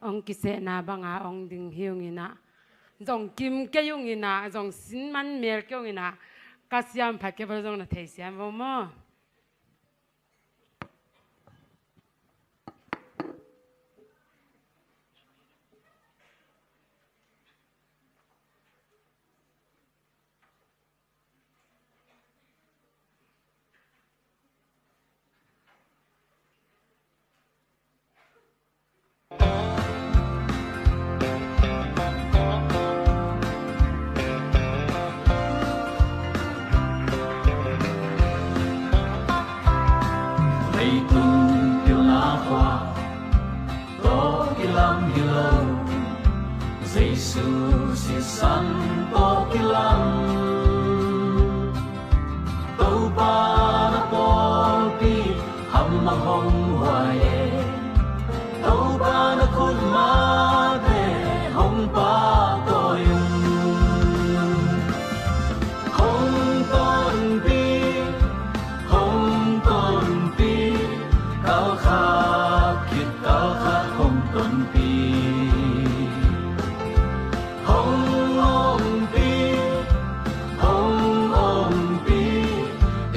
Ong kise na banga ong ding hiungina zong kim ke yungina zong sin man mel ke yungina ka siam phat ke bal zong na thei siam vo mo. Leitung pilna khua to kilam hilo Giêsu si san to kilam to pa na pol pi ham ma hong hoài e to pa na khun ma te hong pa to yung hong ton pi hong ton pi cao kha khit cao kha hong ton pi hong om pi hong om pi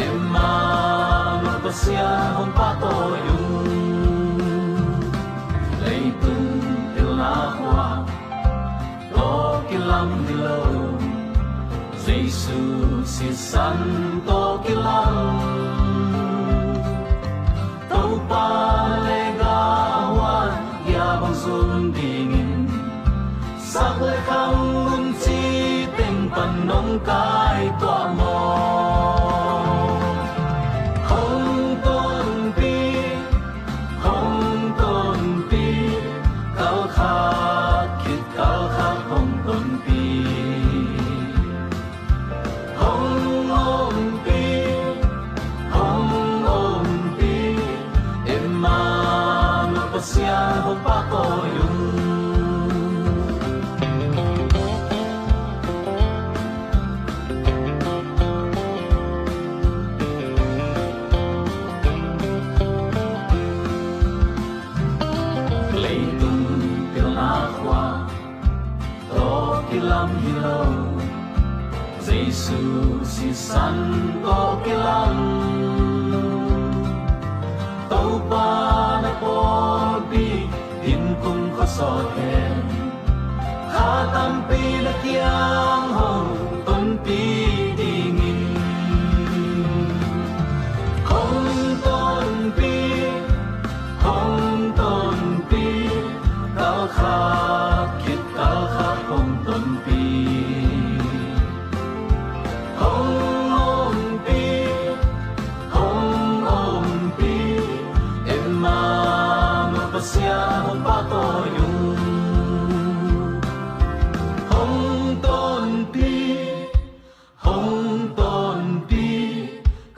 Emmanuel Pasia hong pa to yung leitung pilna hoa to kilam hilo Giêsu si san to kilam to pa le ga wan ya bang sun dingin sak le khang un chi teng pan nong kai tua mo hong ton pi hong ton pi cao kha khit cao kha hong ton pi hong om pi hong om pi Emmanuel Pasia hong pa to yung leitung pilna khua to kilam hilo Giêsu si san to kilam to pa na pol pi din kum kho so hen kha tam pi na kiang hong ton pi dingin hong ton pi hong ton pi cao kha khit cao kha hong ton pi hong om pi hong om pi Emmanuel Pasia hong pa to yung hong ton pi hong ton pi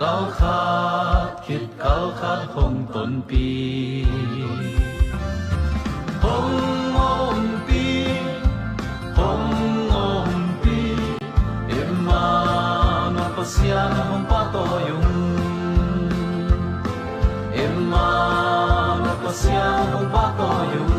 cao kha khit cao kha hong ton pi hong om pi hong om pi Emmanuel Pasia hong pa to yung Emmanuel Pasia hong pa to yung.